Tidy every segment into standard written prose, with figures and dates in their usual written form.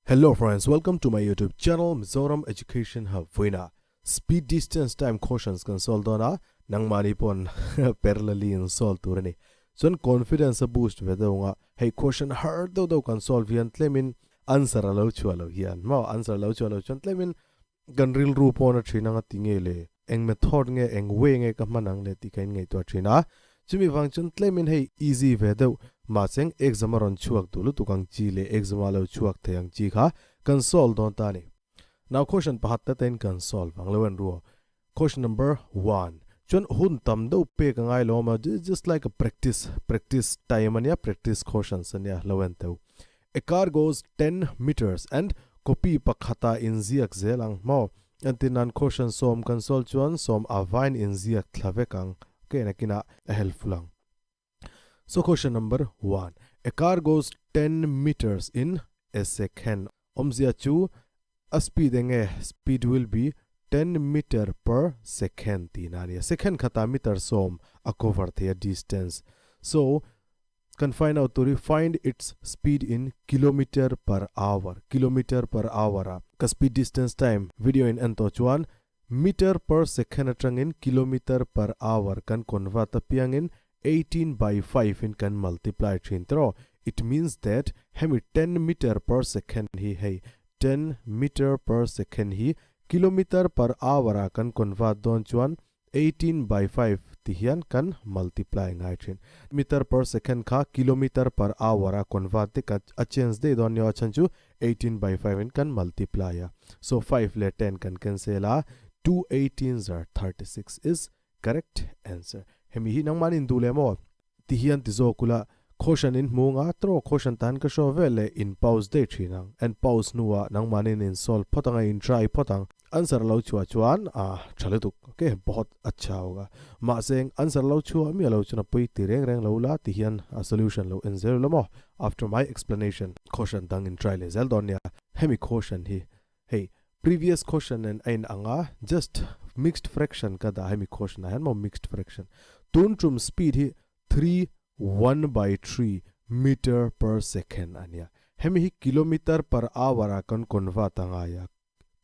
Hello friends, welcome to my YouTube channel Mizoram Education Hub Vawiinah Speed Distance Time Questions kan solve dawn a, nangmahni pawn parallelly in solve tur a ni. Chuan confidence a boost ve deuh ang a, hei question har deuh deuh kan solve hian tlemin answer a lo chhuah loh hian maw answer a lo chhuah loh chuan tlemin kan rilru pawn a thin ang a ti nge le, eng method nge eng way nge ka hman ang le tih ka inngaihtuah thin a, chumi vang chuan tlemin hei easy ve deuh mahse exam a rawn chhuak duh lutuk ang chi leh exam a lo chhuak thei ang chi kha kan solve dawn ta a ni. Now question pakhat te tein kan solve ang lo en ruo. Question number one chuan hun tam deuh pek a ngai lo awm a, just like a practice, practice time a nia, practice questions a nia lo en teu. A car goes 10 meters and copy pakhata inziak zel ang maw? Entir nan question sawm kan solve chuan sawm a vain inziak thla vek ang, okay, nakinah a helpful ang. So question number one, a car goes 10 meters in a second awmzia chu a speed enge speed will be 10 meter per second tihna a ni a, second khatah meter sawm a cover thei a distance. So kan find out tur hi find its speed in kilometer per hour, kilometer per hour a ka speed distance time video in en tawh chuan meter per second atangin kilometer per hour kan convert apiangin 18 by 5 in kan multiply thin tawh. It means that hemi 10 meter per second hi hei 10 meter per second hi kilometer per hour ah kan convert dawn chuan 18 by 5 ti hian kan multiply ngai thin. Meter per second kha kilometer per hour a convert te ka a change daih dawn nia a chhan chu 18 by 5 in kan multiply a. So 5 leh 10 kan cancel a, 2 18s are 36 is correct answer. Hemi hi nangmah an induh leh maw? Ti hian ti zawk ula, caution in hmu nga tawh caution tan ka hraw vel leh in pause daih thin ang and pause hnuah nangmahni in solve phawt ang a in try phawt ang. Answer lo chhuah chuan a tha lutuk ok bahut acha hoga mahse answer lo chhuah miah lo chuan a pawi ti reng reng lo la ti hian a solution lo en zel ula maw after my explanation caution dang in try leh zel dawn nia hemi caution hi hei previous caution nen a in ang a just mixed fraction ka dah hemi caution ah hian maw mixed fraction tun tum speed hi 3 1 by 3 meter per second a nia hemi hi kilometer per hour ah kan convert a ngai a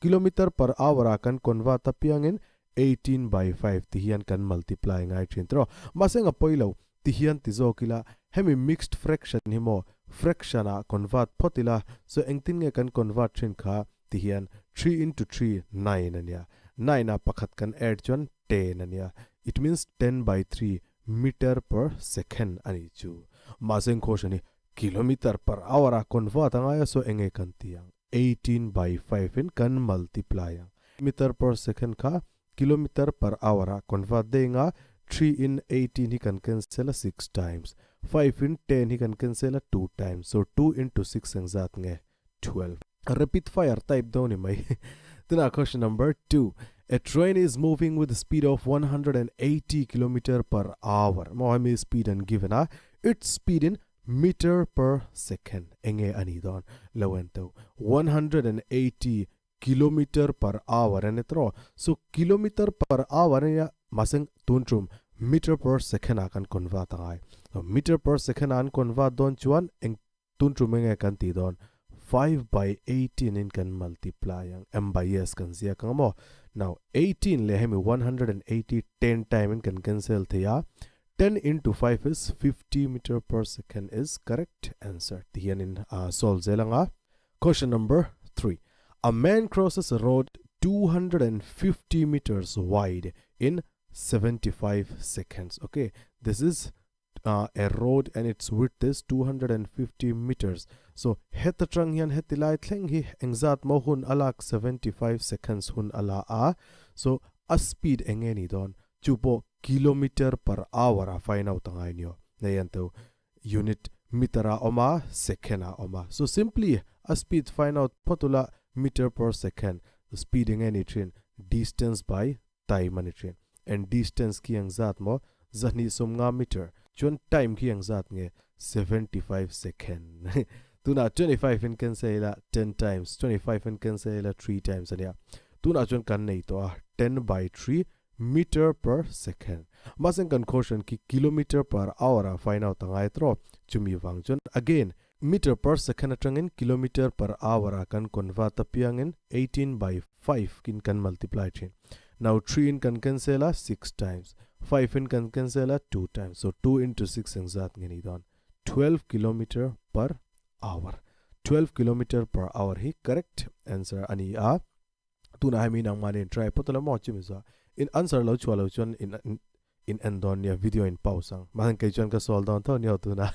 Kilometer per hour ah kan convert apiangin 18 by 5 ti hian kan multiply ngai thin tawh. Mahse nga pawi lo ti hian ti zawk ila hemi mixed fraction hi maw fraction ah convert phawt ila so engtin nge kan convert thin kha ti hian 3 into 3 9 a nia 9 ah pakhat kan add chuan 10 a nia it means 10 by 3 meter per second a nih chu. Mahse engkhaw hran hi kilometer per hour ah convert a ngai a so enge kan ti ang. 18 by 5 in kan multiply ang. Meter per second kha kilometer per hour ah convert daih anga 3 in 18 hi kan cancel a 6 times, 5 in 10 hi kan cancel a 2 times, so 2 into 6 engzat nge 12. Rapid fire type dawn ni mai. Tunah question number 2. A train is moving with speed of 180 kilometer per hour. Maw hemi speed an given a, its speed in Meter per second enge a nih dawn lo en teuh. 180 kilometer per hour a ni tawh. So kilometer per hour a nia mahse tun tum meter per second ah kan convert a ngai. So meter per second ah an convert dawn chuan eng tun tum enge kan tih dawn 5 by 18 in kan multiply ang m by s kan ziak ang maw. Now 18 leh hemi 180 10 time in kan cancel thei a. 10 into 5 is 50 meter per second is correct answer. Ti hian in solve zel anga. Question number 3. A man crosses a road 250 meters wide in 75 seconds. Okay, this is a road and its width is 250 meters. So heta tang hian heti lai thleng hi engzat maw hun a lak 75 seconds hun a la a. So a speed enge ni dawn Chu pawh kilometer per hour a find out a ngai nio. Nei an teu unit meter ah awm a, second ah awm a. So simply a speed find out phawt ula meter per second speed eng nge ni thin distance by time a ni thin. And distance khi eng zat maw zahnih sawmnga meter chuan time khi eng zat nge 75 second. Tunah 25 in cancel ila 10 times 25 in cancel ila 3 times a nia. Tunah chuan kan nei tawh a 10 by 3 meter per second. Mahse kan quotient khi kilometer per hour ah find out a ngai tawh. Chumi vang chuan again Meter per second atangin kilometer per hour a kan convert apiangin 18 by 5 kin kan multiply thin. Now 3 in kan cancel a 6 times, 5 in kan cancel a 2 times. So 2 into 6 engzat nge ni dawn? 12 kilometer per hour. 12 kilometer per hour hi correct answer ani a. Tuna hemi nangmah nen try phawt ula maw chumi chu in answer lo chhuah lo chuan in in en dawn nia video in pause ang mahse kei chuan ka sawl dawn tho nia tuna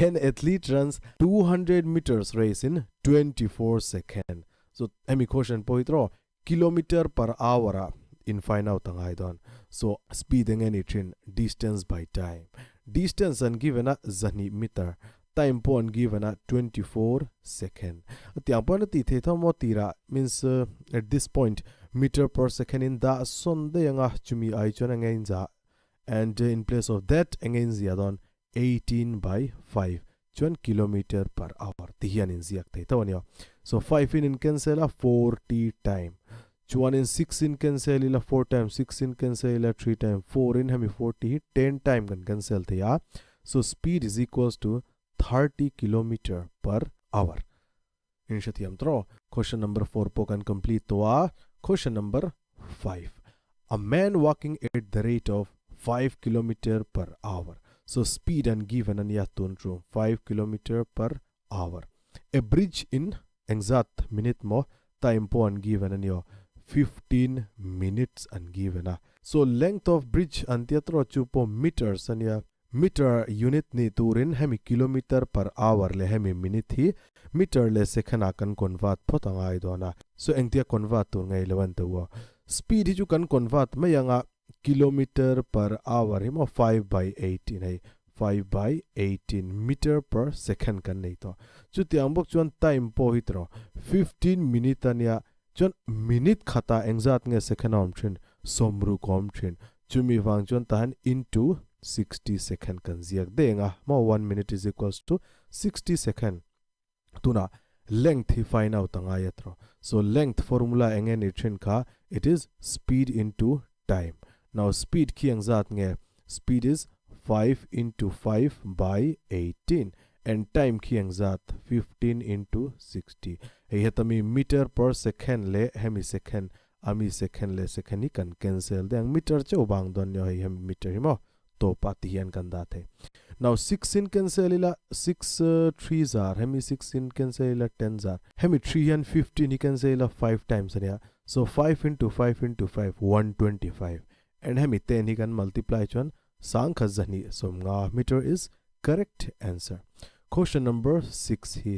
an athlete runs 200 meters race in 24 second so hemi question pawh hi tawh kilometer per hour ah in find out a ngai dawn so speed enge ni thin distance by time distance an given a zahnih meter time pawh an given a 24 second a tiang pawh an a tih theih tho maw tirah means at this point meter per second in dah sawn daih anga chumi ai chuan enge in zah and in place of that enge in ziah dawn 18 by 5 chuan kilometer per hour ti hian in ziak thei tho ania so 5 in in cancel a 40 time chuan in 6 in cancel ila 4 time 6 in cancel ila 3 time 4 in hemi 40 hi 10 time kan cancel thei a so speed is equals to 30 kilometer per hour in hrethiam tawh question number 4 pawh kan complete tawh a question number 5 a man walking at the rate of 5 kilometer per hour so speed an given ania tun chu 5 kilometer per hour a bridge in engzat minute maw time pawh an given ania 15 minutes an given a so length of bridge an tia tawh chu pawh meters ania Meter unit nih turin hemi kilometer per hour leh hemi minute hi meter leh second ah kan convert phawt a ngai dawn a. So engtia convert tur ngei lo an teuh aw. Speed hi chu kan convert mai anga kilometer per hour hi maw 5 by 18 hei 5 by 18 meter per second kan nei tawh. Chutiang bawk chuan time pawh hi tawh 15 minute ania chuan minute khatah engzat nge second a awm thin sawmruk a awm thin. Chumi vang chuan tahan into 60 second kan ziak deng a maw 1 minute is equals to 60 second. Tuna length hi find out a ngai a tawh. So length formula eng nge ni thin kha it is speed into time. Now speed khi engzat nge speed is 5 into 5 by 18 and time khi engzat 15 into 60. Hei hetami meter per second leh hemi second ami second leh second hi kan cancel deuh ang meter chauh vang dawn nia hei hemi meter hi maw tawp ah ti hian kan dah thei. Now 6 in cancel ila 6 3 zar hemi 6 in cancel ila 10 zar hemi 3 hian 15 hi cancel ila 5 times ania so 5 into 5 into 5 125 and hemi 10 hi kan multiply chuan sangkhat zahnih sawmnga meter is correct answer. Question number 6 hi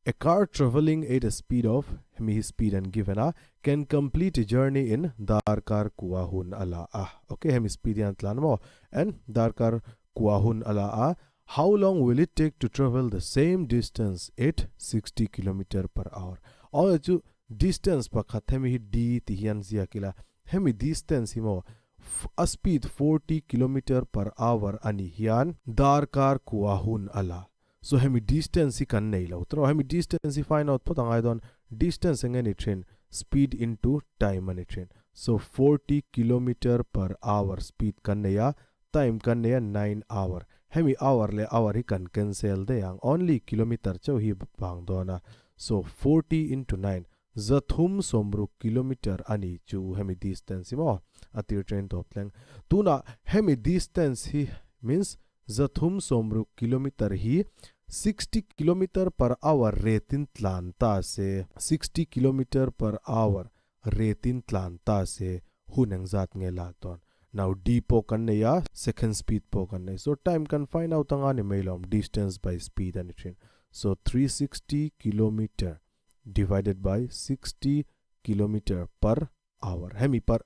A car travelling at a speed of hemi hi speed an given a can complete a journey in darkar kua hun a la a okay hemi speed hian tlan maw and darkar kua hun a la a how long will it take to travel the same distance at 60 kilometer per hour aw chu distance pakhat hemi hi d ti hian ziak ila hemi distance hi maw a speed 40 kilometer per hour ani hian darkar kua hun a la so hemi distance hi kan nei lo tawh hemi distance hi find out phawt angai dawn distance enge ni thin speed into time ani thin so 40 kilometer per hour speed kan nei a time kan nei a 9 hour hemi hour leh hour hi kan cancel daih ang only kilometer chauh hi vang dawn a so 40 into 9 zathum sawmruk kilometer ani chu hemi distance hi maw a tir train tawp thleng tunah hemi distance hi means zathum sawmruk kilometer hi 60 kilometer per hour retin tlan ta se 60 kilometer per hour retin tlan ta se hun engzat nge lak dawn now d pawh kan nei a second speed pawh kan nei so time kan find out anga ni mai lawm distance by speed ani thin so 360 kilometer divided by 60 kilometer per hour hemi per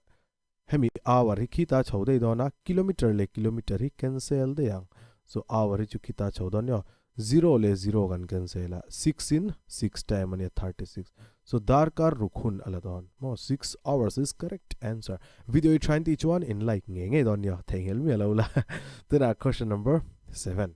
hemi hour hi khita chho dei dawn a kilometer leh kilometer hi cancel daih ang so hour hi chu khita chho dawn nia 0 leh 0 kan cancel a 6 in 6 time ania 36 so darkar ruk hun ala dawn maw 6 hours is correct answer video hi thain tih chuan in like nge nge dawn nia theihnghilh miah lo la tuna question number 7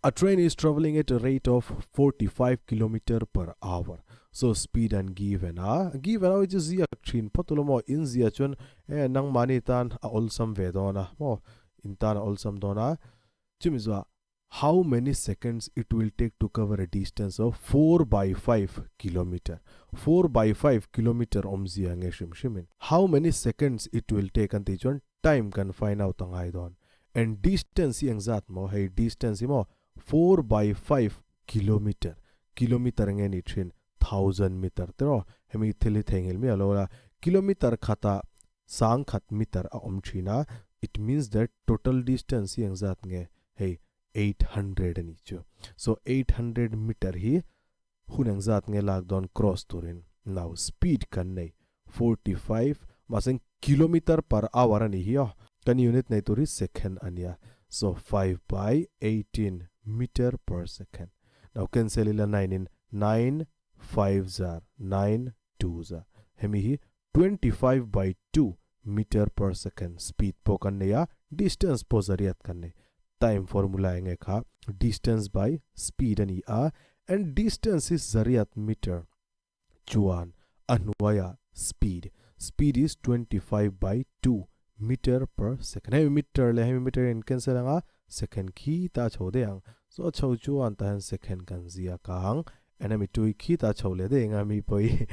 A train is traveling at a rate of 45 km per hour. So speed and given a given a which is ziak thin phawt maw in zia chuan e nang mani tan a awlsam ve dawn a maw in tan a awlsam dawn a chumi zuwa How many seconds it will take to cover a distance of 4 by 5 kilometer? 4 by 5 kilometer awmzia nge hrim hrimin. How many seconds it will take an tih chuan time kan find out a ngai dawn. And distance hi engzat maw? Hei distance hi maw 4 by 5 kilometer, kilometer nge ni thin thousand meter te rawh. Hemi thil hi theihnghilh miah lo la, kilometer khatah sangkhat meter a awm thin a, it means that total distance hi engzat nge? Hei 800 a nih chu. So 800 meter hi hun engzat nge lak dawn cross turin? Now speed kan nei 45 mahse kilometer per hour a nih hi aw. Kan unit nei tur hi second a nia. So 5 by 18 meter per second. Now cancel ila 9 in 9 5 zar 9 2 zar. Hemi hi 25 by 2 meter per second speed pawh kan nei a, distance pawh zariat kan nei. Time formula eng nge kha? Distance by speed a ni a, and distance is zariat meter chuan a hnuaiah speed, speed is 25 by 2 meter per second. Hemi meter leh hemi meter in cancel anga second khi ta chho daih ang. So a chho chuan tah hian second kan ziak ang. And hemi tui khi ta chho leh daih anga mi pawh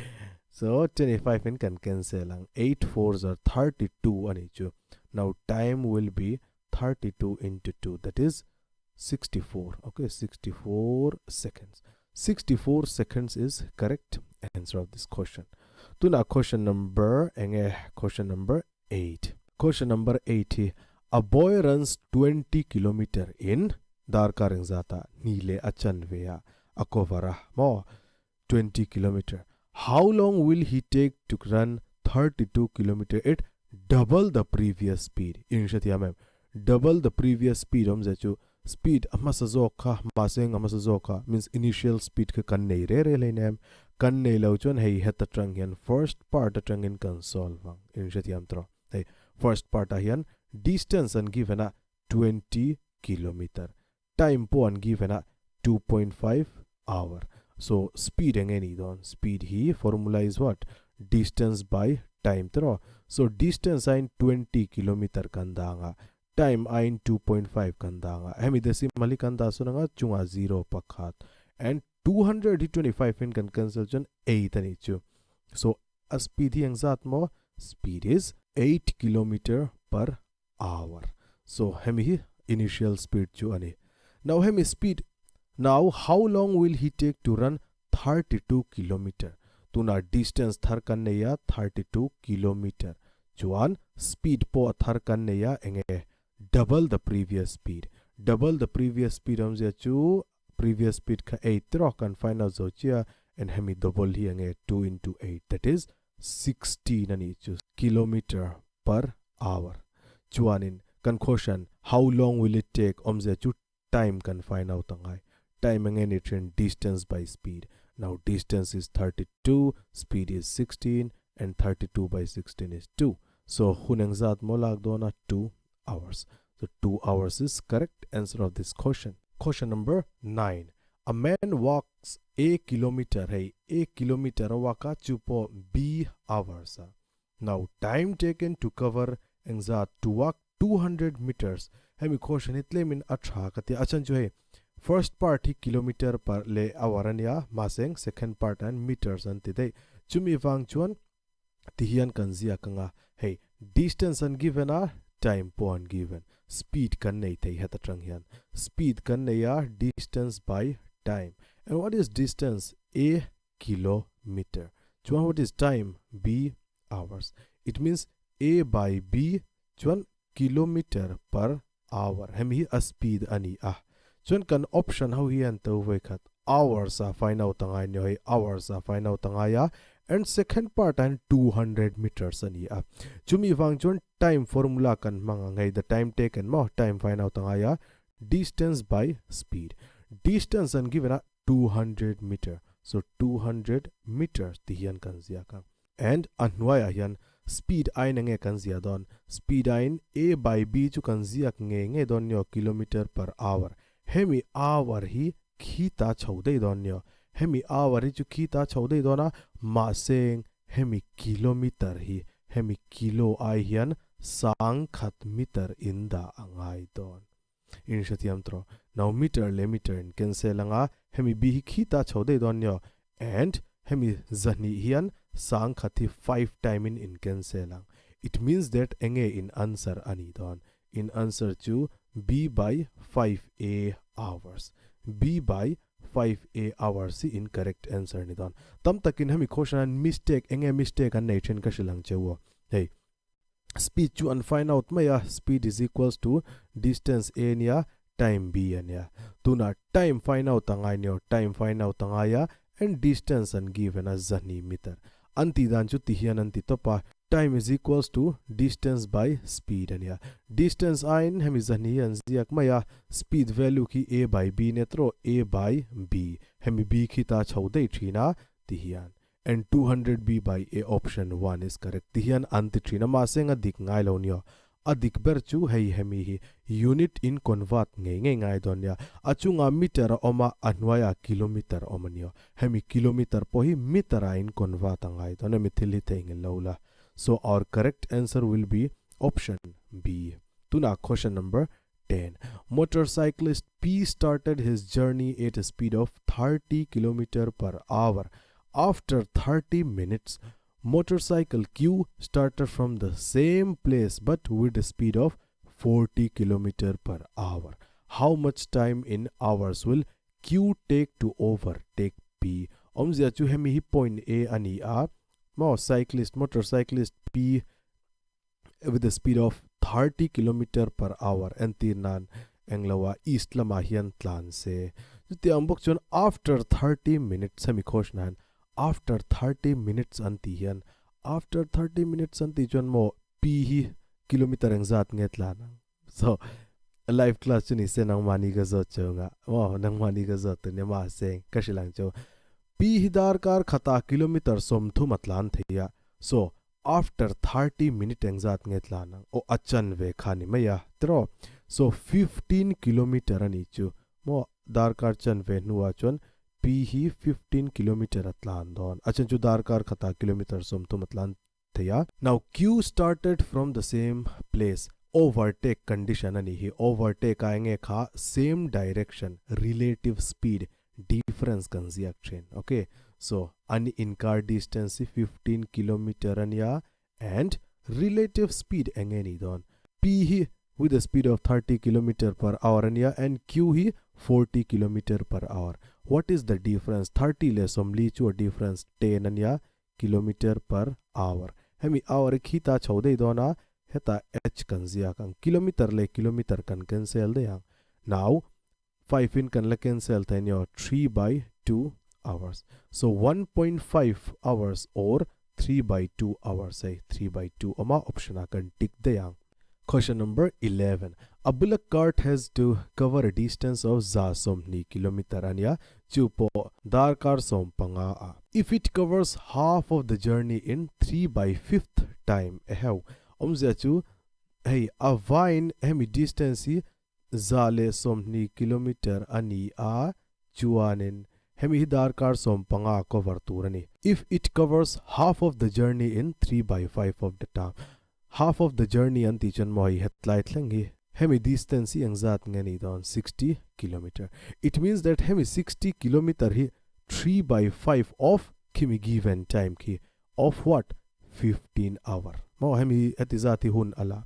So 25 in kan cancel ang. 8 fours are 32 a nih chu. Now time will be 32 into 2, that is 64. Okay, 64 seconds. 64 seconds is correct answer of this question. Tuna question number enge question number 8. Question number 8 hi a boy runs 20 kilometer in darkar engzata ni leh a chanve ah a cover a maw 20 kilometer. How long will he take to run 32 kilometer at double the previous speed? In hrethiam em? Double the previous speed awmzia chu speed a hmasa zawk kha mahse eng a hmasa zawk kha means initial speed kha kan nei re re hlein em? Kan nei lo chuan hei heta tang hian first part atangin kan solve ang. In hrethiam tawh. Hei first part ah hian distance an given a 20 kilometer. Time pawh an given a 2.5 hour. So speed eng nge nih dawn? Speed hi formula is what? Distance by time tiraw. So distance aiin 20 kilometer kan dang a, time aiin 2.5 kan dang a. Hemi decimal hi kan dah sawn anga chungah zero pakhat and 200 hi 25 in kan cancel chuan 8 a nih chu. So a speed hi engzat maw? Speed is 8 kilometer per hour. So hemi hi initial speed chu a ni. Now hemi speed, now how long will he take to run 32 kilometer? Tunah distance thar kan nei a 32 kilometer. Chuan speed pawh a thar kan nei a enge double the previous speed. Double the previous speed awmzia chu previous speed kha 8 tiraw kan find out zo chiah and hemi double hi enge 2 into 8 that is 16 a nih chu kilometer per hour. Chuanin kan question how long will it take awmzia chu time kan find out a ngai. Time enge ni thin distance by speed. Now distance is 32, speed is 16 and 32 by 16 is 2. So hun engzat maw lak dawn a 2 hours. So 2 hours is correct answer of this question. Question number 9. A man walks a kilometer hei a kilometer a walk a chu pawh b hours a. Now time taken to cover engzat to walk 200 meters hemi question hi tlemin a tha ka tia a chhan chu hei first part hi kilometer per leh hour a nia mahse eng second part ah hian meters an ti daih chumi vang chuan ti hian kan ziak anga hei distance an given a time pawh an given speed kan nei thei het atang hian speed kan nei a distance by time and what is distance a kilometer chuan what is time b hours it means a by b chuan kilometer per hour hemi hi a speed a ni a chuan kan option ho hian to vawi khat hours a find out a ngai nia hei hours a find out a ngai a and second part ah hian 200 meters a ni a chumi vang chuan time formula kan hmang ang hei the time taken maw time find out a ngai a distance by speed distance an given a 200 meter so 200 meters ti hian kan ziak ang and a hnuaiah hian speed aiin enge kan ziah dawn speed aiin a by b chu kan ziak nge nge dawn nio kilometer per hour hemi hour hi khita chho daih dawn nio hemi hour hi chu khita chho daih dawn a mahse hemi kilometer hi hemi kilo ai hian sangkhat meter in dah a ngai dawn. In hrethiam tawh. Now meter leh meter in cancel anga hemi b hi khita chho daih dawn nio and hemi zahnih hian sang khat hi 5 time in in cancel ang. It means that enge in answer ani dawn. In answer chu b by 5a hours. B by 5a hours hi in correct answer ni dawn. Tam takin hemi question an mistake enge mistake an nei then ka hrilang cheu. Hey, speed chu an find out mai a, speed is equals to distance a nia time b ania. Tuna time find out angai nio, time find out angai a and distance an given a zani meter. Anti dan chu ti hian anti topa time is equals to distance by speed ania. Distance ain hemi zani an ziak mai a, speed value ki a by b netro a by b hemi b khi ta chho dei thina ti hian. And 200b by a option 1 is correct. Ti hian anti thina ma senga dik ngai lo nio. Adik ber chu hei hemi hi unit in convert ngei ngei ngai don nia. Achunga meter oma anwaya kilometer oma nio. Hemi kilometer po hi meter a in convert angai don hemi thil hi thei lo la. So our correct answer will be option B. Tuna question number 10. Motorcyclist P started his journey at a speed of 30 km per hour. After 30 minutes, motorcycle Q started from the same place but with a speed of 40 km per hour. How much time in hours will Q take to overtake P? Omzia chu hemi hi point A ani a. Mo cyclist, motorcyclist P with a speed of 30 km per hour and tirnan englawa east lama hian tlan se. Chuti ang bok chuan after 30 minutes hemi khosh nan after 30 minutes anti hian after 30 minutes anti chuan mo P hi kilometer engzat nge tlan. So live class chu ni se nang mani ga zo chunga mo nang mani ga zo tu ne ma se ka shilang chu P hi dar kar khata kilometer som thu matlan theia. So after 30 minute engzat nge tlan o achan ve khani maya tro. So 15 kilometer ani chu mo dar kar chan ve nuwa chuan P hi 15 kilometer atlan don achan chu dar kar khata kilometer som thu matlan theia. Now Q started from the same place. Overtake condition ani hi overtake aenge kha same direction relative speed difference kan ziak train. Okay, so ani in car distance 15 kilometer ania and relative speed enge ni don P hi with a speed of 30 km per hour ania and Q hi 40 km per hour. What is the difference? 30 le somli chu difference 10 ania kilometer per hour. Hemi hour khita chhodei dona heta h kan zia kan kilometer le kilometer kan cancel de ang. Now 5 in kan la cancel then your 3 by 2 hours. So 1.5 hours or 3 by 2 hours say 3 by 2 ama option a kan tick de ang. Question number 11. A bullock cart has to cover a distance of za somni kilometer ania chupo dar kar som panga a. If it covers half of the journey in 3 by 5th time ehew omzia chu hey a vine hemi distance hi za le somni kilometer ani a chuanin hemi hi dar kar som panga cover tur ani. If it covers half of the journey in 3 by 5 of the time, half of the journey anti chan moi hetlai thleng hi hemi distance hi engzat nge ni don 60 kilometer. It means that hemi 60 kilometer hi 3 by 5 of kimi given time ki of what 15 hour mo hemi atizati hun ala.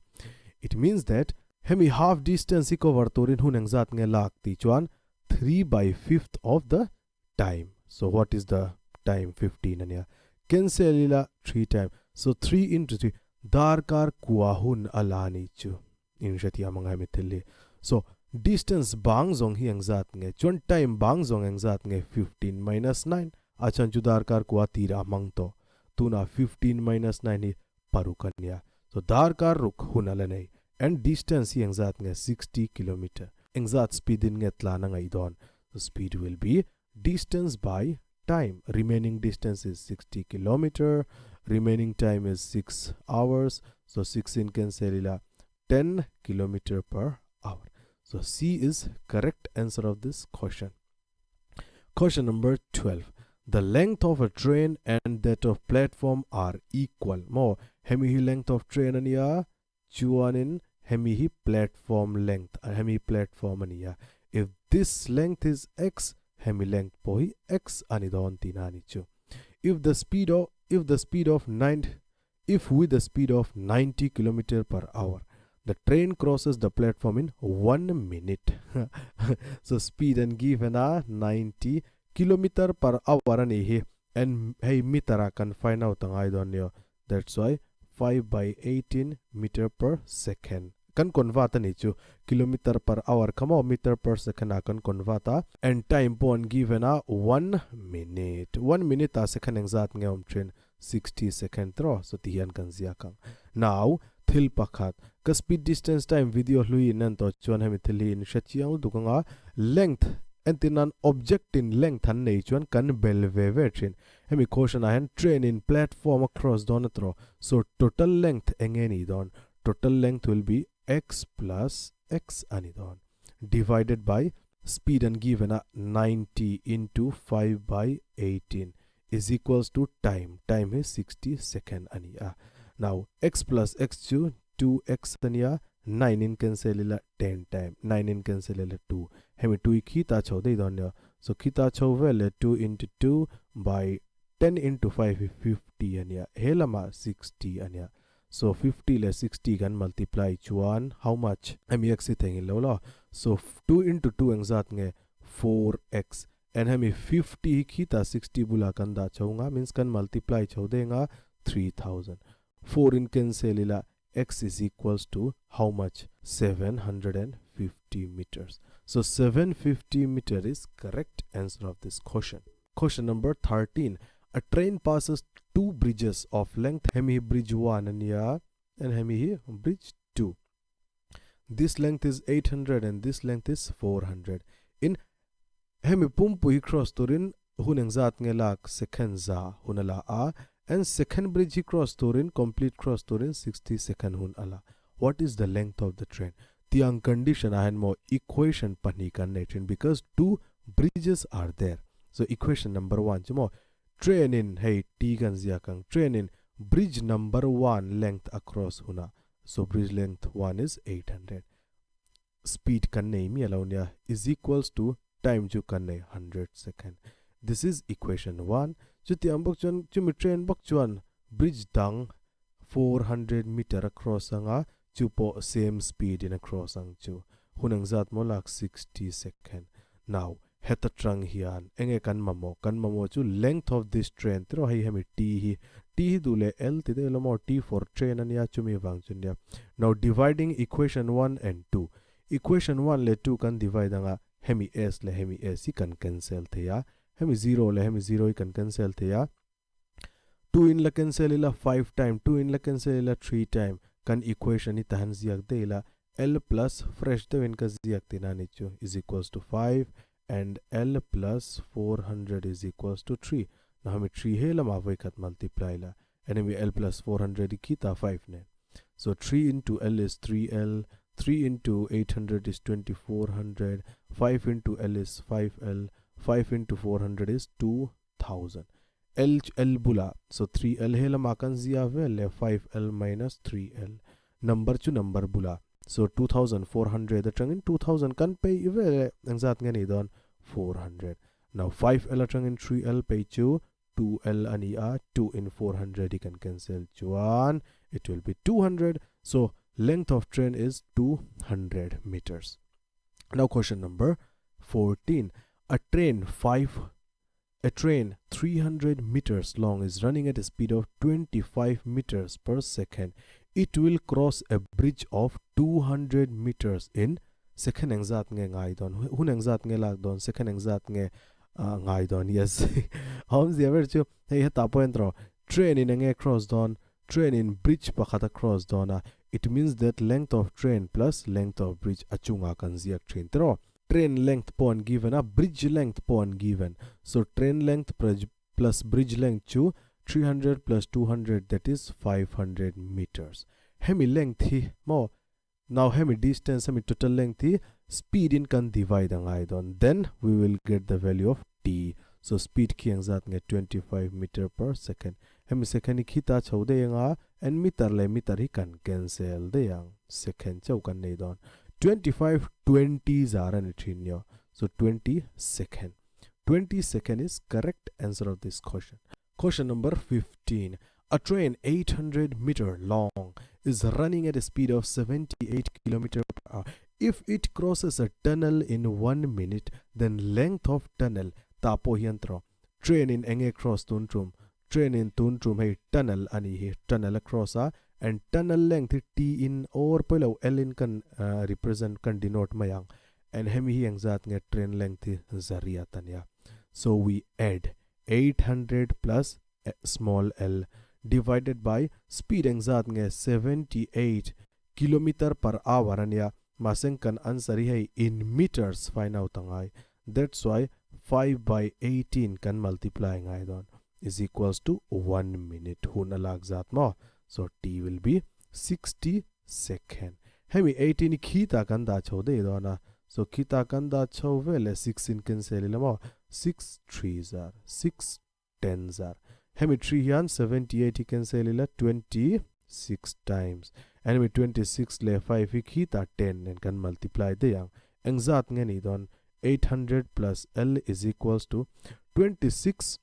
It means that hemi half distance hi cover turin hun engzat nge lak ti chuan 3 by 5th of the time. So what is the time? 15 ania cancel ila 3 time. So 3 into 3 dar kar kwa hun ala ni chu in shatia manga mi thilli. So distance bang zong hi engzat nge chuan time bang zong engzat nge 15 minus 9 achan chu dar kar kwa tira mang to tuna 15 minus 9 hi parukanya. So dar kar ruk hun ala nei and distance hi engzat nge 60 kilometer engzat speed in nge tlana ngai don. So speed will be distance by time. Remaining distance is 60 kilometer, remaining time is 6 hours. So 6 in cancel ila 10 kilometer per hour. So C is correct answer of this question. Question number 12. The length of a train and that of platform are equal. Mo hemi hi length of train ania chuanin Hemi hi platform length hemi platform a ni a. If this length is x, hemi length pawh hi x a ni dawn tihna a ni chu. If the speed of if the speed of nine if with the speed of 90 kilometer per hour the train crosses the platform in 1 minute. So speed an given a 90 kilometer per hour a ni hi and hei meter ah kan find out a ngai dawn nia. That's why 5 by 18 meter per second kan convert a ni chu kilometer per hour kha maw meter per second ah kan convert a and time pawh an given a 1 minute. 1 minute ah second engzat nge awm thin 60 second tiraw so ti hian kan ziak ang. Now thil pakhat ka speed distance time video hlui in en tawh chuan hemi thil hi in hre chiang lutuk anga length entir nan object in length an nei chuan kan bel ve ve thin. Hemi quotient ah hian train in platform a cross dawn a tiraw so total length eng nge ni dawn total length will be x plus x a ni dawn divided by speed an given a 90 into 5 by 18 is equals to time, time hi 60 second a ni a. Now x plus x chu 2x a nia, 9 in cancel ila 10 time, 9 in cancel ila 2, hemi 2 hi khita chho daih dawn nia, so khita chho vel leh 2 into 2 by 10 into 5 hi 50 a nia, he lamah 60 a nia, so 50 leh 60 kan multiply chuan how much? Hemi x hi theihnghilh lo la, so 2 into 2 engzat nge 4x And hemi 50 hi khitah 60 bulah kan dah chho nga means kan multiply chho deng a 3000. 4 in cancel ila x is equals to how much 750 meters. So 750 meter is correct answer of this question. Question number 13. A train passes two bridges of length hemi hi bridge 1 ania and hemi hi bridge 2. This length is 800 and this length is 400. In hemi pumpui hi cross turin hun engzat nge lak second za hun a la a and second bridge hi cross turin complete cross turin 60 second hun a la. What is the length of the train? Tiang condition ah hian maw equation pahnih kan nei thin because two bridges are there. So equation number one chu maw train in hei T kan ziak ang train in bridge number one length a cross hunah So bridge length 1 is 800 speed kan nei miah lo nia is equals to time chu kan nei 100 second this is equation 1 chutiang bawk chuan chumi train bawk chuan bridge dang 400 meter a cross anga chu pawh same speed in a cross ang chu hun engzat maw lak 60 second now Heta tang hian enge kan mamawh? Kan mamawh chu length of this train tiraw hei hemi T hi T hi duh leh L ti daih lo maw T for train a nia chumi vang chu nia. Now dividing equation one and two Equation one leh two kan divide anga hemi S leh hemi S hi kan cancel thei a hemi zero leh hemi zero hi kan cancel thei a two in la cancel ila five time two in la cancel ila three time kan equation hi tahan ziak daih ila L plus fresh deuhin ka ziak tihna a ni chu is equals to five and L plus 400 is equals to three na hemi three he lamah vawi khat multiply ila and hemi L plus 400 hi khita five nen so three into L is 3L three into 800 is 2400 five into L is 5L five into 400 is 2000 L chu L bulah so 3L he lamah kan zia vel leh 5L minus 3L number chu number bulah so 2400 atangin 2000 kan peih vel leh engzat nge ni dawn 400 now 5L atangin 3L peih chu 2L a ni a 2 in 400 hi kan cancel chuan it will be 200 so length of train is 200 meters now question number 14 a train 5 A train 300 meters long is running at a speed of 25 meters per second. It will cross a bridge of 200 meters in second engzat nge ngai dawn hun engzat nge lak dawn second engzat nge ngai dawn yes awmzia ber chu hei hetah pawh hian tawh train in enge cross dawn train in bridge pakhat a cross dawn a it means that length of train plus length of bridge a chungah kan ziak thin tawh Train length pawh an given a, bridge length pawh an given. So train length plus bridge length chu 300 plus 200 that is 500 meters. Hemi length hi maw now hemi distance hemi total length hi speed in kan divide a ngai dawn then we will get the value of t. So speed khi engzat nge 25 meter per second. Hemi second hi khita chho daih anga and meter leh meter hi kan cancel daih ang. Second chauh kan nei dawn. 25 20 zar a ni thin nio. So 20 second. 20 second is correct answer of this question. Question number 15. A train 800 meter long is running at a speed of 78 kilometer per hour. If it crosses a tunnel in 1 minute, then length of tunnel ta pawh hian tawh train in enge cross tun tum train in tun tum hei tunnel a nih hi tunnel a cross a and tunnel length hi T in or pawilo L in kan represent kan denote mai ang and hemi hi engzat nge train length hi zariat a nia so we add 800 plus small l divided by speed engzat nge 78 kilometer per hour a nia mahse kan answer hi hei in meters find out a ngai that's why 5 by 18 kan multiply ngai dawn is equals to 1 minute hun a lak zat maw so t will be 60 second hemi 18 hi khitah kan dah chho daih dawn a so khitah kan dah chho vel e 6 in cancel ila maw 6 3 zar 6 10 zar hemi 3 hian 78 hi cancel ila 26 times and hemi 26 leh 5 hi khitah 10 nen kan multiply daih ang engzat nge nih dawn 800 plus l is equals to 26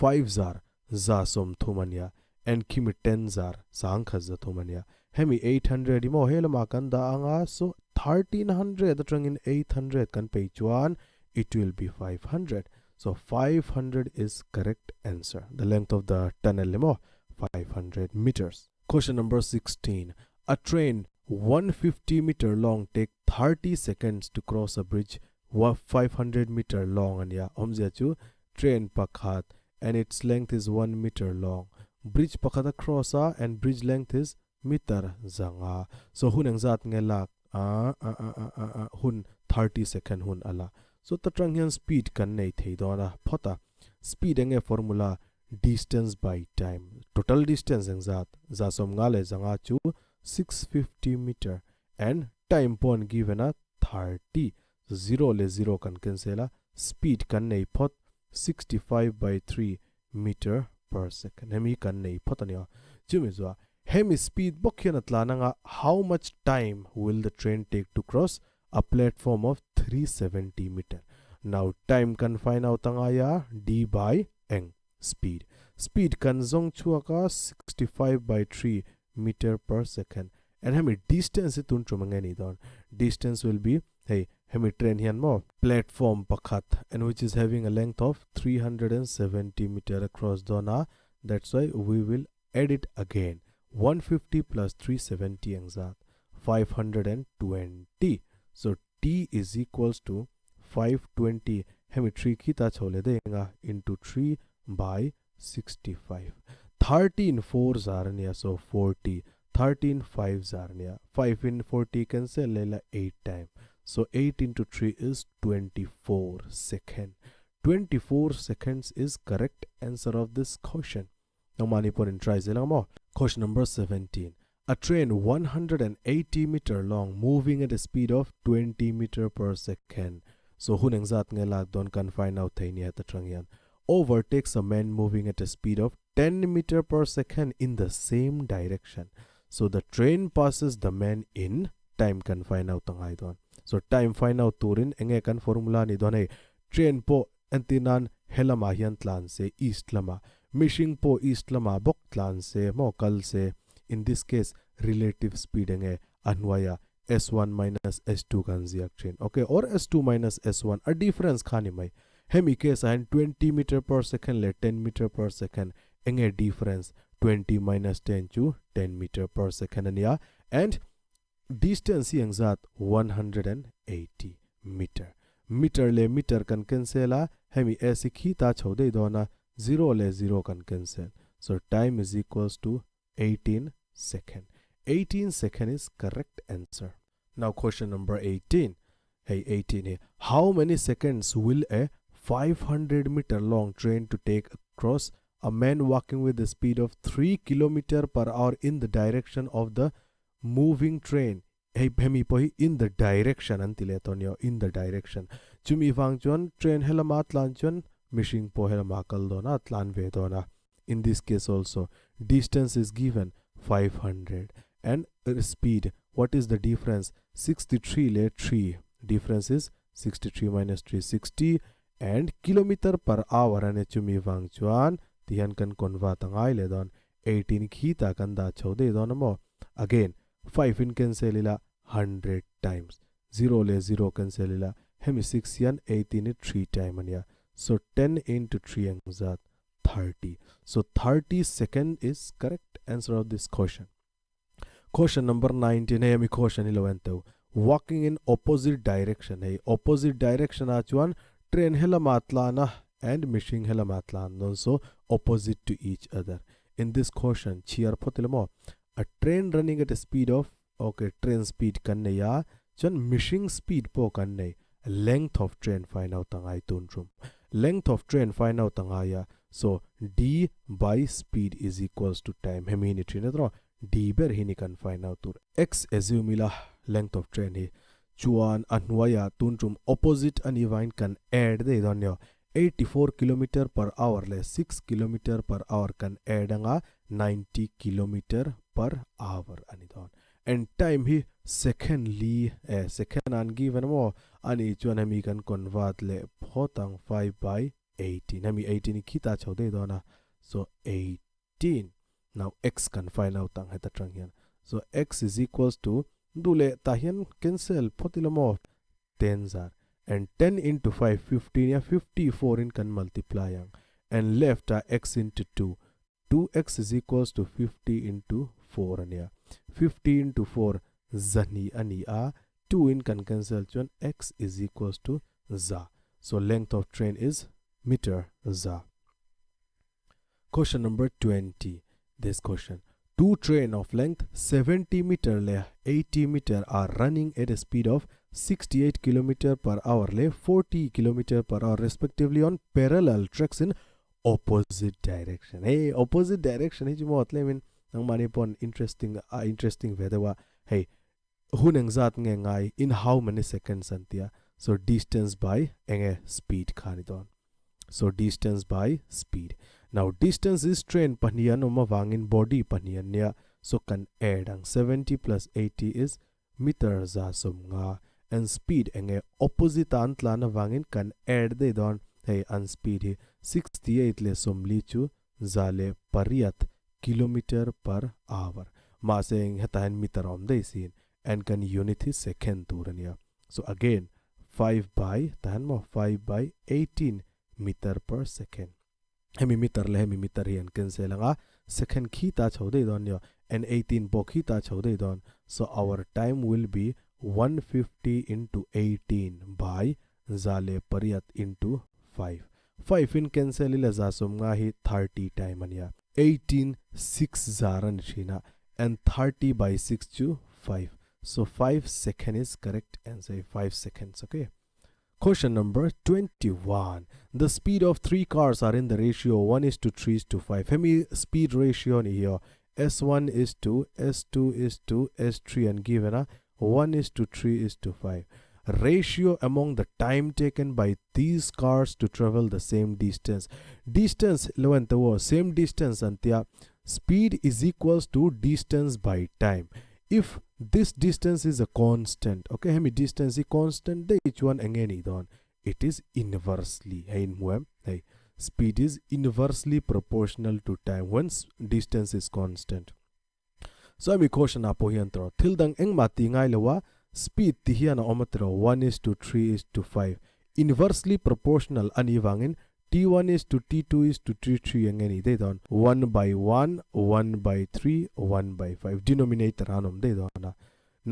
5 zar za 30 a nia and khimi 10 zar sangkhat za thum a nia hemi 800 hi maw he lamah kan dah ang a so 1300 atangin 800 kan pei chuan it will be 500 so 500 is correct answer the length of the tunnel hi maw 500 meters. Question number 16 A train 150 meter long take 30 seconds to cross a bridge 500 meter long a nia awmzia chu train pakhat and its length is 1 meter long bridge pakhat a cross a and bridge length is meter zanga so hun engzat nge lak a a a a a a hun 30 second hun a la so ta tang hian speed kan nei thei dawn a phawt a speed enge formula distance by time total distance engzat za sawmnga leh zanga chu 650 meter and time pawh an given a 30 zero leh zero kan cancel a speed kan nei phawt 65 by 3 meter per second hemi kan nei phawt a nia chumi chuan hemi speed bawk hian a tlan anga how much time will the train take to cross a platform of 370 meter now time kan find out anga ya d by eng speed speed kan zawng chhuak a 65 by 3 meter per second and hemi distance hi tun tum ange ni dawn distance will be hei hemi train hian maw platform pakhat and which is having a length of 370 meter across dawn a that's why we will add it again 150 plus 370 engzat 520 so t is equals to 520 hemi 3 khi ta chho leh daih anga into 3 by 65 13 4 zar ania so 40 13 5 zar ania 5 in 40 cancel leh la 8 time so 8 into 3 is 24 second 24 seconds is correct answer of this question nangmahni pawh in try zel ang maw question number 17 a train 180 meter long moving at a speed of 20 meter per second so hun engzat nge lak dawn kan find out thei nia ta tang hian overtakes a man moving at a speed of 10 meter per second in the same direction so the train passes the man in time kan find out angai dawn so time find out turin enge kan formula ni dawn hei train pawh entirnan helama hian tlan se east lama mihring pawh east lama bawk tlan se maw kal se in this case relative speed enge a hnuaia s1 minus s2 kan ziak thin okay or s2 minus s1 a difference kha ni mai hemi case ah hian 20 meter per second leh 10 meter per second enge difference 20 minus 10 chu 10 meter per second ania and distance hi engzat 180 meter meter leh meter kan cancel a hemi s hi khita chho daih dawn a 0 leh 0 kan cancel so time is equals to 18 second 18 second is correct answer now question number 18 hey 18 hi how many seconds will a 500 meter long train to take across a man walking with the speed of 3 kilometer per hour in the direction of the moving train hei hemi pawh hi in the direction an ti leh tawh nia in the direction chumi vang chuan train helama tlan chuan mihring pawh helamah a kal dawn a, a tlan ve dawn a. In this case also distance is given 500 and speed what is the difference 63 leh 3 difference is 63 minus 3 60 and kilometer per hour ania chumi vang chuan tihian kan convert a ngai leh dawn 18 khi tah kan dah chho daih dawn a maw again 5 in cancel ila 100 times 0 leh 0 cancel ila hemi 6 hian 18 hi 3 time ania so 10 into 3 engzat 30. So 30 second is correct answer of this question. Question number 19 hei ami question hi lo en teu. Walking in opposite direction hei opposite direction ah chuan train helama tlan a and mihring helama tlan dawn so opposite to each other. In this question chhiar phawt ila maw a train running at a speed of ok train speed kan nei a chuan mihring speed pawh kan nei length of train find out a ngai tun tum length of train find out a ngai a so d by speed is equals to time hemi hi ni thin a tawh d ber hi ni kan find out tur x assume ila length of train hi chuan a hnuaiah tun tum opposite a nih vangin kan add daih dawn nia 84 kilometer per hour leh 6 kilometer per hour kan add anga 90 kilometer per hour a ni dawn. And time hi second li eh second an given a maw a nih chuan hemi kan convert leh phawt ang 5 by 18 hemi 18 hi khitah chho daih dawn a so 18 now x kan find out ang heta tang hian so x is equals to duh leh tah hian cancel phawt ila maw 10 zar and 10 into 5 15 nia 54 in kan multiply ang and left ah x into 2 2x is equals to 50 into 4 ania 50 into 4 zahnih ani a 2 in kan cancel chuan x is equals to za so length of train is meter za. Question number 20 this question two train of length 70 meter leh 80 meter are running at a speed of 68 kilometer per hour leh 40 kilometer per hour respectively on parallel tracks in opposite direction hei opposite direction hi chu maw tlemin nangmahni pawn interesting a interesting ve deuh a hei hun engzat nge ngai in how many seconds an tia so distance by enge speed kha ni dawn so distance by speed now distance is train pahnih an awm avangin body pahnih an nia so kan add ang 70 plus 80 is meter za sawmnga and speed enge opposite a an tlan avangin kan add daih dawn hei an speed hi 68 leh sawmli chu 108 kilometer per hour mahse eng hetah hian meter a awm daih sin and kan unit hi second tur a nia so again 5 by tah hian maw 5 by 18 meter per second hemi meter leh hemi meter hi an cancel anga second khi ta chho daih dawn nia and 18 pawh khi ta chho daih dawn so our time will be 150 into 18 by 108 into 5 5 in cancel ila 150 hi 30 time a nia 18 6 zar a ni thin a and 30 by 6 chu 5 so 5 second is correct answer 5 seconds okay. Question number 21. The speed of three cars are in the ratio 1 is to 3 is to 5. Hemi speed ratio ni hi aw. S1 is to S2 is to S3 an given a 1 is to 3 is to 5. Ratio among the time taken by these cars to travel the same distance. Distance lo en teuh aw same distance an tia speed is equals to distance by time. If this distance is a constant ok hemi distance hi constant daih chuan enge nih dawn it is inversely hei in hmu em hei speed is inversely proportional to time when distance is constant so hemi question ah pawh hian tawh thil dang engmah tih ngai lo a speed ti hian a awm a tiraw one is to three is to five inversely proportional a nih vangin T1 is to T2 is to T3 eng nge nih daih dawn? One by one, one by three, one by five denominator an awm daih dawn a.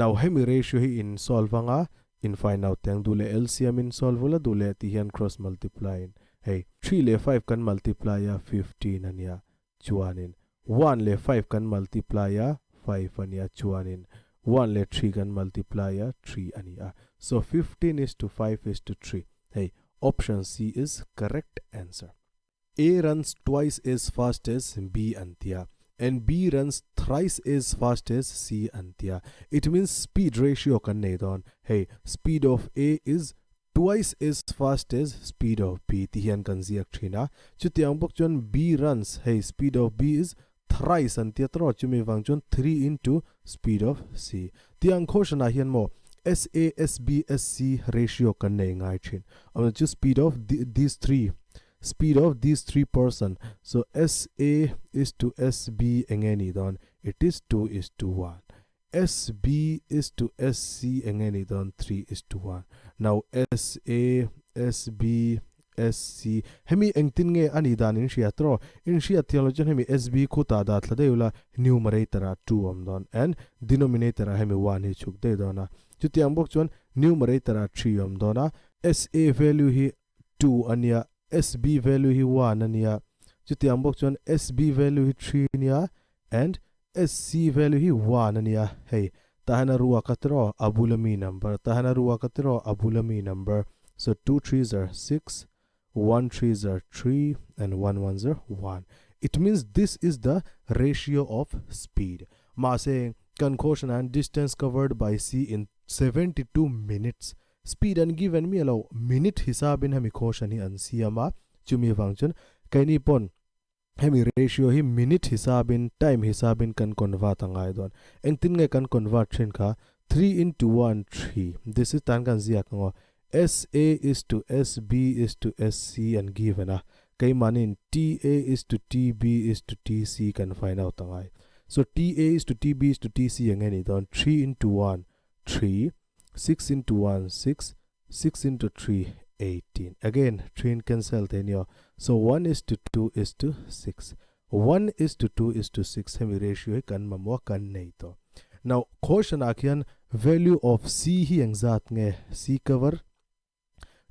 Now hemi ratio hi in solve anga in find out teh ang duh leh LCM in solve ula duh leh tih hian cross multiply in hei three leh five kan multiply a 15 a nia chuanin one leh five kan multiply a five a nia chuanin one leh three kan multiply a three a ni a so 15 is to five is to three hei Option C is correct answer. A runs twice as fast as B an tia and B runs thrice as fast as C an tia. It means speed ratio kan nei dawn. Hei speed of A is twice as fast as speed of B ti hian kan ziak thin a. Chutiang bawk chuan B runs, hei speed of B is thrice an tia tawh chumi vang chuan 3 into speed of C. Tiang question ah hian maw SA SB SC ratio kan nei ngai thin. Awmna chu speed of these three speed of these three person. So SA is to SB enge ni dawn? It is 2 is to 1. SB is to SC enge ni dawn? 3 is to 1. Now SA SB SC hemi engtin nge ani dan in hria tro in hria thiang lo chuan hemi SB khu ta da thla deuh la numerator ah 2 awm dawn and denominator ah hemi 1 hi chhuk daih dawn a chutiang bawk chuan numerator ah 3 awm dawn a SA value hi 2 ania SB value hi 1 ania chutiang bawk chuan SB value hi 3 ania and SC value hi 1 ania hei tahana ruwa ka tro abulami number tahana ruwa ka tro abulami number. So 2 3s are 6, 1 3s are 3 and 1 1s are 1. It means this is the ratio of speed. Ma saying kan quotient and distance covered by C in 72 minutes. Speed and given me allow minute hisabin hemi quotient hi an siama chumi function kaini pon hemi ratio hi minute hisabin time hisabin kan convert angai don engtin nge kan convert thin kha 3 into 1 3. This is tan kan zia kango SA is to SB is to SC and given a kaimanin TA is to TB is to TC kan find out angai. So TA is to TB is to TC angeni don 3 into 1 3, 6 into 1 6, 6 into 3 18. Again 3 in cancel then yo. So 1 is to 2 is to 6. 1 is to 2 is to 6 hemi ratio hi kan mamwa kan nei to. Now question akhian value of C hi engzat nge C cover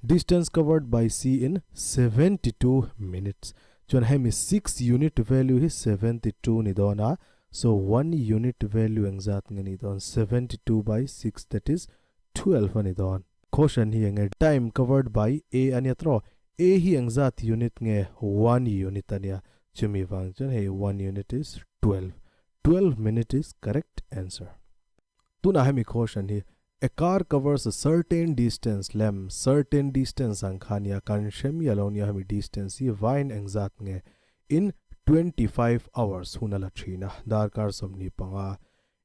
distance covered by C in 72 minutes. Chuan hemi 6 unit value hi 72 ni dona. So 1 unit value engzat nge ni don 72 by 6, that is 12 ani don. Question hi nge time covered by A ania tro A hi engzat unit nge 1 unit ania chumi wang chuan hei 1 unit is 12. 12 minute is correct answer. Tuna hemi question hi a car covers a certain distance lem certain distance ang khania kan shemi alonia hemi distance hi vine engzat nge in 25 hours hunala thina darkar somni panga.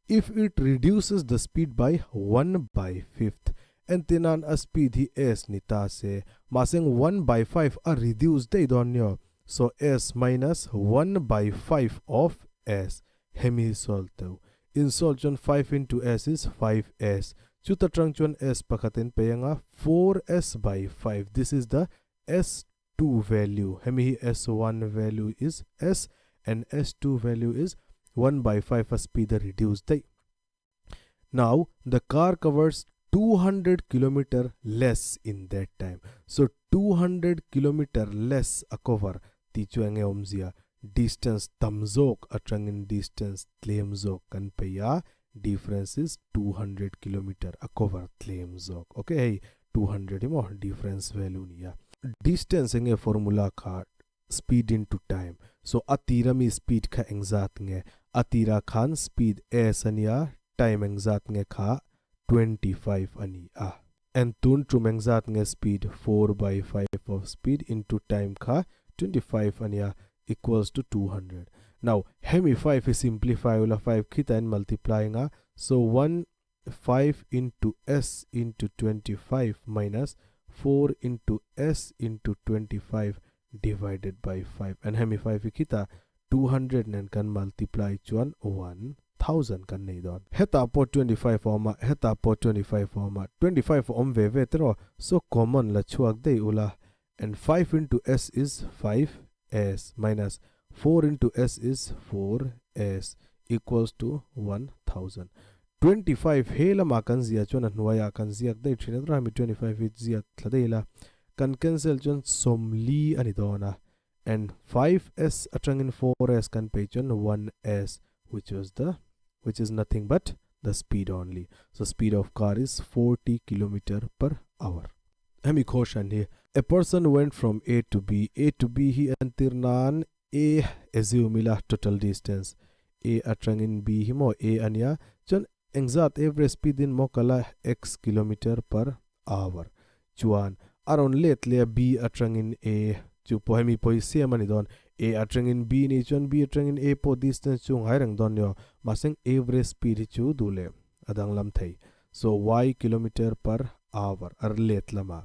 If it reduces the speed by 1 by 5th and tinan a speed hi s ni ta se maseng 1 by 5 a reduce dei don yo. So s minus 1 by 5 of s hemi solve teu in solve chon 5 into s is 5s chuta tang chon s pakhaten peyanga 4s by 5. This is the s2 value. Hemi hi s1 value is s and s2 value is 1 by 5 a speed reduced dei. Now the car covers 200 kilometer less in that time. So 200 kilometer less a cover ti chu enge omzia distance tamzok atangin distance tlemzok kan peya difference is 200 kilometer a cover tlemzok. Okay, hey 200 mo difference value niya. Distance enge formula kha speed into time. So atirami speed kha engzat nge atira khan speed s ania time engzat nge kha 25 ani a and tun trum engzat nge speed 4 by 5 of speed into time kha 25 ania equals to 200. Now hemi 5 is simplify ula 5 khita and multiplying a so 1 5 into s into 25 minus 4 into s into 25 divided by 5 and hemi 5 khita 200 nan kan multiply chuan 1000 kan nei don. Heta po 25 oma heta po 25 oma 25 om ve ve tro so common la chuak dei ula and 5 into s is 5s minus 4 into s is 4s equals to 1000. 25 hela ma kan zia chuan a hnuaia kan ziak dei thin a mi 25 hi ziak thla dei la kan cancel chuan sawmli ani dawn a and 5s atangin 4s kan pe chuan 1s which is nothing but the speed only. So speed of car is 40 kilometer per hour. Hemi question hi a person went from A to B, A to B hi antirnan A assume ila total distance A atangin B hi mo A ania chuan engzat average speed in mokala x kilometer per hour. Chuan a rawn let leh a B atangin A chu pawh hemi pawh hi same a ni dawn. A atangin B nih chuan B atangin A pawh distance chu ngai reng dawn ni aw. Mahse average speed hi chu duh leh a danglam thei. So y kilometer per hour a let lamah.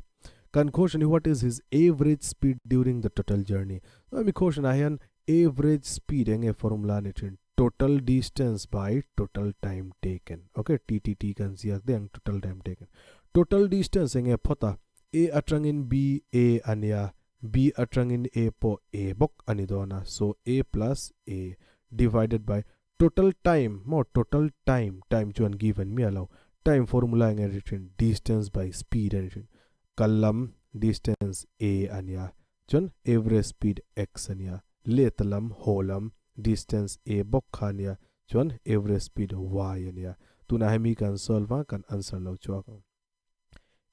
Kan question hi what is his average speed during the total journey? So hemi question ah hian average speed enge formula ni thin? Total distance by total time taken. Ok TTT kan ziak daih ang total time taken. Total distance enge phawt a? A atangin B A ania, B atangin A pawh A bawk a ni dawn a, so A plus A divided by total time maw total time, time chu an given miah lo, time formula enge ri thin distance by speed a ni thin, kal lam distance A ania chuan average speed x ania, let lam haw lam distance A bawk kha ania chuan average speed y ania, tunah hemi kan solve a kan answer lo chhuak ang.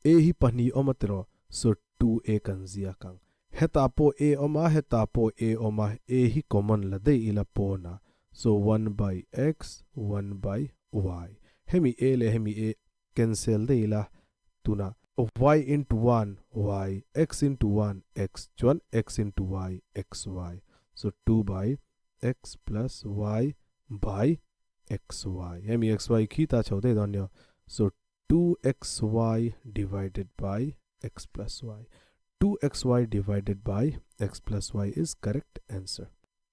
A hi pahnih awm a tiraw? So 2A kan ziak ang. Hetah pawh A awm a, hetah pawh A awm a, A hi common la daih ila pawn a. So 1 by x, 1 by y. Hemi A leh hemi A cancel daih ila tunah y into 1, y, x into 1, x, chuan x into y, x, y. So 2 by x plus y by x, y. Hemi x, y khi ta chho daih dawn nia. So 2xy divided by x plus y. 2xy divided by x plus y is correct answer.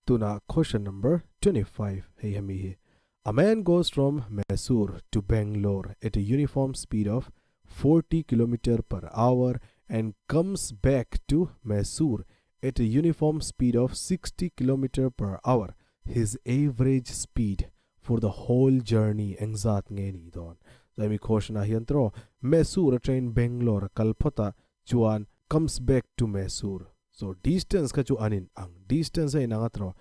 Tuna question number 25 hei hemi hi. A man goes from Mysore to Bangalore at a uniform speed of 40 km per hour and comes back to Mysore at a uniform speed of 60 km per hour. His average speed for the whole journey engzat nge ni dawn? Chuan mi question ah hian tiraw Mysore atangin Bangalore a kal phawt a, chuan comes back to Mysore. So distance kha chu an in ang, distance a inang a tiraw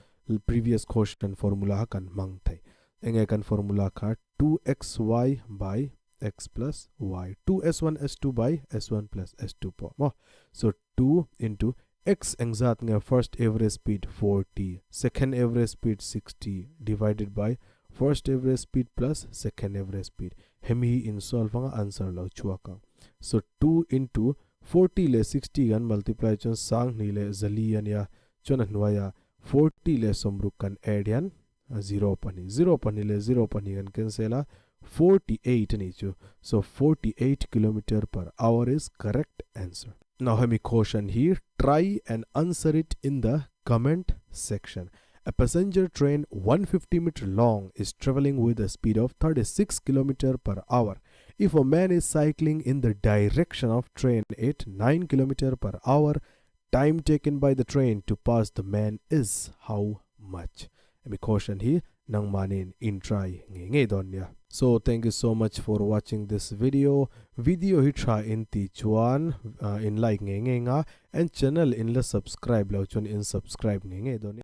previous question formula kha kan hmang thei. Enge kan formula kha 2xy by x plus y, 2s1 s2 by s1 plus s2 pawh maw. So 2 into x engzat nge first average speed 40, second average speed 60 divided by first average speed plus second average speed. Hemi hi in solve anga answer lo chhuak ang. So 2 into 40 leh 60 kan multiply chuan sang hnih leh zali ania, chuan a hnuaiah 40 leh sawmruk kan add hian 0 pahnih, 0 pahnih leh 0 pahnih kan cancel a, 48 a nih chu. So 48 kilometer per hour is correct answer. Now hemi question hi try and answer it in the comment section. A passenger train 150 meter long is travelling with a speed of 36 kilometer per hour. If a man is cycling in the direction of train at 9 kilometer per hour, time taken by the train to pass the man is how much? Hemi question hi nangmanin in try ngei ngei dawn nia. So thank you so much for watching this video. Video hi tha in tih chuan in like ngei ngei nga and channel in la subscribe lo chuan in subscribe ngei ngei dawn nia.